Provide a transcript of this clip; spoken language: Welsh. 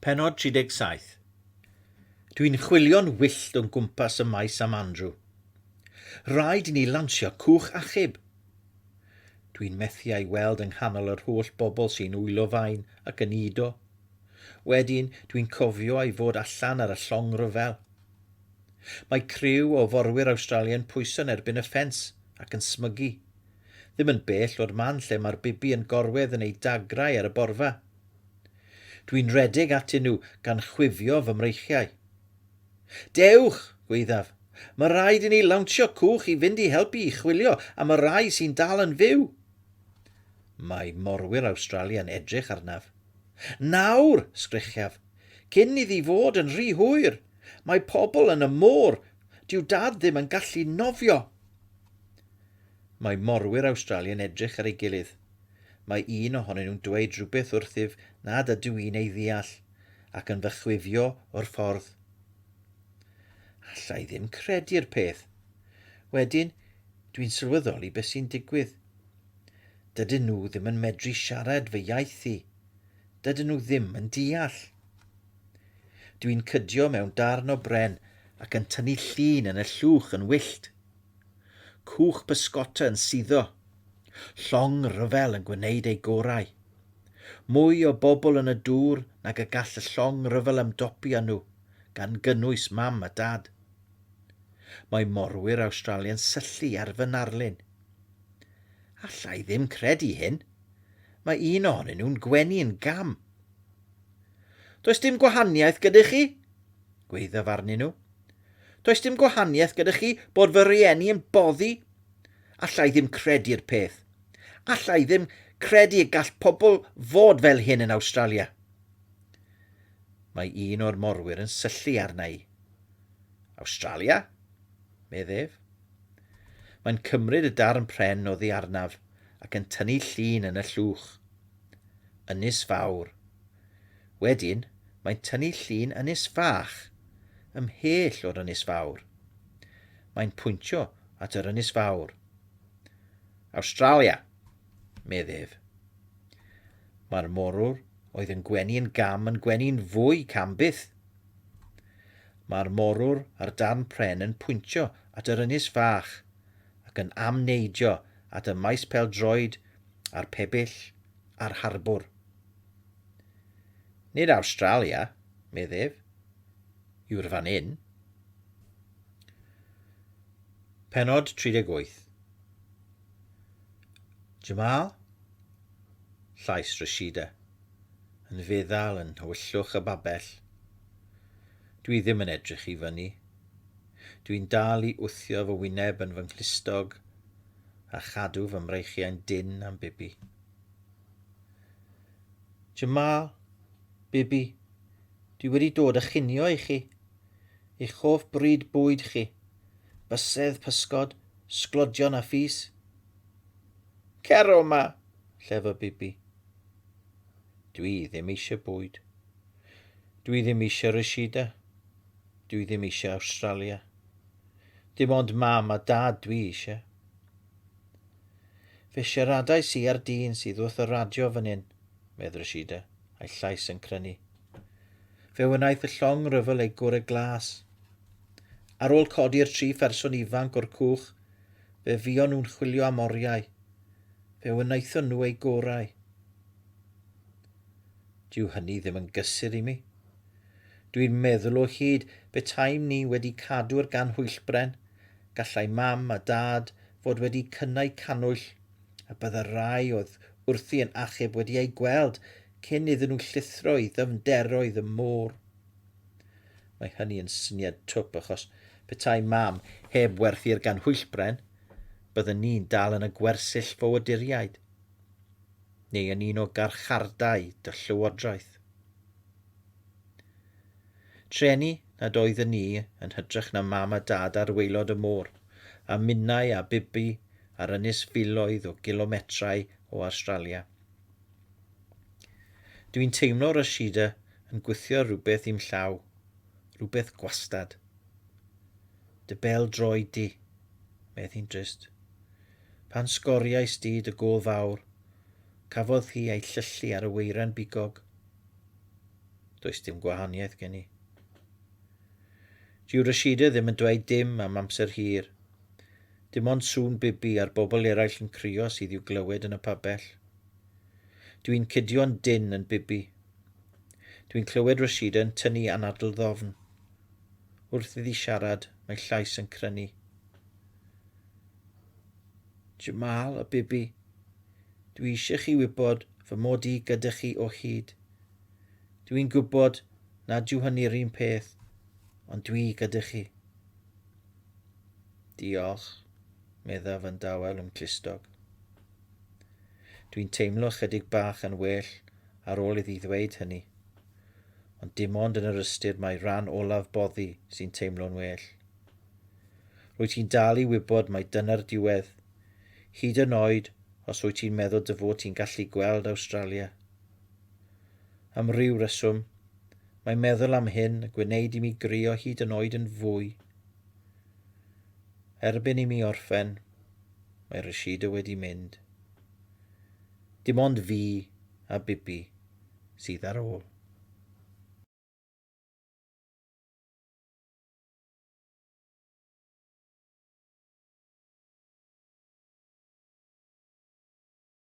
Pennod 37. Dwi'n chwilio'n wyllt o'n gwmpas y maes am Andrew. Rhaid i ni lansio cwch achub. Dwi'n methu a'i weld yng nghanol yr holl bobl sy'n wylo fain ac yn udo. Wedyn, dwi'n cofio ei fod allan ar y llong ryfel. Mae criw o forwyr Awstralia'n pwyso yn erbyn y ffens ac yn smygu. Ddim yn bell o'r man lle mae'r Bibi yn gorwedd yn ei dagrau ar y borfa. Dwi'n rhedeg atyn nhw gan chwifio fy mreichiau. Dewch! gwaeddaf. Mae rhaid i ni lawnsio cwch i fynd i helpu i chwilio am y rhai sy'n dal yn fyw. Mae morwyr Awstralia yn edrych arnaf. Nawr! sgrechiaf. Cyn iddi fod yn rhy hwyr! Mae pobl yn y môr! Dyw Dad ddim yn gallu nofio! Mae morwyr Awstralia yn edrych ar ei gilydd. Mae un ohonyn nhw'n dweud rhywbeth wrthyf nad ydw i'n ei ddeall, ac yn fy chwifio o'r ffordd. Alla i ddim credu'r peth. Wedyn, dwi'n sylweddoli beth sy'n digwydd. Dydyn nhw ddim yn medru siarad fy iaith i. Dydyn nhw ddim yn deall. Dwi'n cydio mewn darn o bren ac yn tynnu llun yn y llwch yn wyllt. Cwch pysgota yn suddo. Llong ryfel yn gwneud ei gorau. Mwy o bobl yn y dŵr nag y gall y llong ryfel ymdopi â nhw, gan gynnwys mam a dad. Mae morwyr Awstralia'n syllu ar fy narlun. Alla i ddim credu hyn. Mae un ohonyn nhw'n gwenu yn gam. Does dim gwahaniaeth gyda chi? Gweithiaf arnyn nhw. Does dim gwahaniaeth gyda chi bod fy rhieni yn boddi? Alla i ddim credu'r peth. Alla i ddim credu y gall pobl fod fel hyn yn Awstralia. Mae un o'r morwyr yn syllu arna i. Awstralia? medd ef. Mae'n cymryd y darn pren oddi arnaf ac yn tynnu llun yn y llwch. Ynys fawr. Wedyn, mae'n tynnu llun ynys fach, ymhell o'r ynys fawr. Mae'n pwyntio at yr ynys fawr. Awstralia, medd ef. Mae'r morwr oedd yn gwenu yn gam yn gwenu'n fwy cam byth. Mae'r morwr a'r darn pren yn pwyntio at yr ynys fach ac yn amneidio at y maes pêl-droed a'r pebyll a'r harbwr. Nid Awstralia, medd ef, yw'r fan hyn. Pennod 38. Jamal? Llais Rashida, yn feddal yn nhywyllwch y babell. Dwi ddim yn edrych i fyny. Dwi'n dal i wthio fy wyneb yn fy nghlustog a chadw fy mreichiau'n dynn am Bibi. Jamal, Bibi, dwi wedi dod â chinio i chi. Eich hoff bryd bwyd chi. Bysedd, pysgod, sglodion a phys. Cer o 'ma, llefa Bibi. Dwi ddim eisiau bwyd. Dwi ddim eisiau Rashida. Dwi ddim eisiau Awstralia. Dim ond mam a dad dwi eisiau. Fe siaradais i â'r dyn sydd wrth y radio fan hyn, medd Rashida, a'i llais yn crynu. Fe wnaeth y llong ryfel ei gore glas. Ar ôl codi'r tri pherson ifanc o'r cwch, fe fuon nhw'n chwilio am oriau. Fe wnaethon nhw eu gorau. Dyw hynny ddim yn gysur i mi. Dwi'n meddwl o hyd petaem ni wedi cadw'r ganhwyllbren, gallai mam a dad fod wedi cynnau cannwyll, a bydda rai oedd wrthi yn achub wedi eu gweld cyn iddyn nhw llithro i ddyfnderoedd y môr. Mae hynny yn syniad twp achos petai mam heb werthu'r ganhwyllbren, bydden ni'n dal yn y gwersyll ffoaduriaid, neu yn un o garchardai dy llywodraeth. Trueni nad oeddwn i yn hytrach na mam a dad ar waelod y môr, a minnau a Bibi ar ynys filoedd o gilometrau o Awstralia. Dwi'n teimlo Rashida yn gwthio rhywbeth i'm llaw, rhywbeth gwastad. Dy bêl droed di, medd hi'n drist. Pan sgoriais di dy gôl fawr, cafodd hi ei llyllu ar y weiren bigog. Does dim gwahaniaeth gen i. Dyw Rashida ddim yn dweud dim am amser hir. Dim ond sŵn Bibi a'r bobl eraill yn crio sydd i'w glywed yn y pabell. Dwi'n cudio'n dynn yn Bibi. Dwi'n clywed Rashida yn tynnu anadl ddofn. Wrth iddi siarad, mae llais yn crynu. Jamal a Bibi, dwi eisiau chi wybod fy mod i gyda chi o hyd. Dwi'n gwybod nad yw hynny'r un peth, ond dwi gyda chi. Diolch, meddaf yn dawel yn clustog. Dwi'n teimlo chydig bach yn well ar ôl iddi ddweud hynny, ond dim ond yn yr ystyr mai rhan olaf boddi sy'n teimlo'n well. Rwyt ti'n dal i wybod mai dyna'r diwedd, hyd yn oed os wyt ti'n meddwl dy fod ti'n gallu gweld Awstralia. Am ryw reswm, mae meddwl am hyn yn gwneud i mi grio hyd yn oed yn fwy. Erbyn i mi orffen, mae Rashida wedi mynd. Dim ond fi a Bibi sydd ar ôl.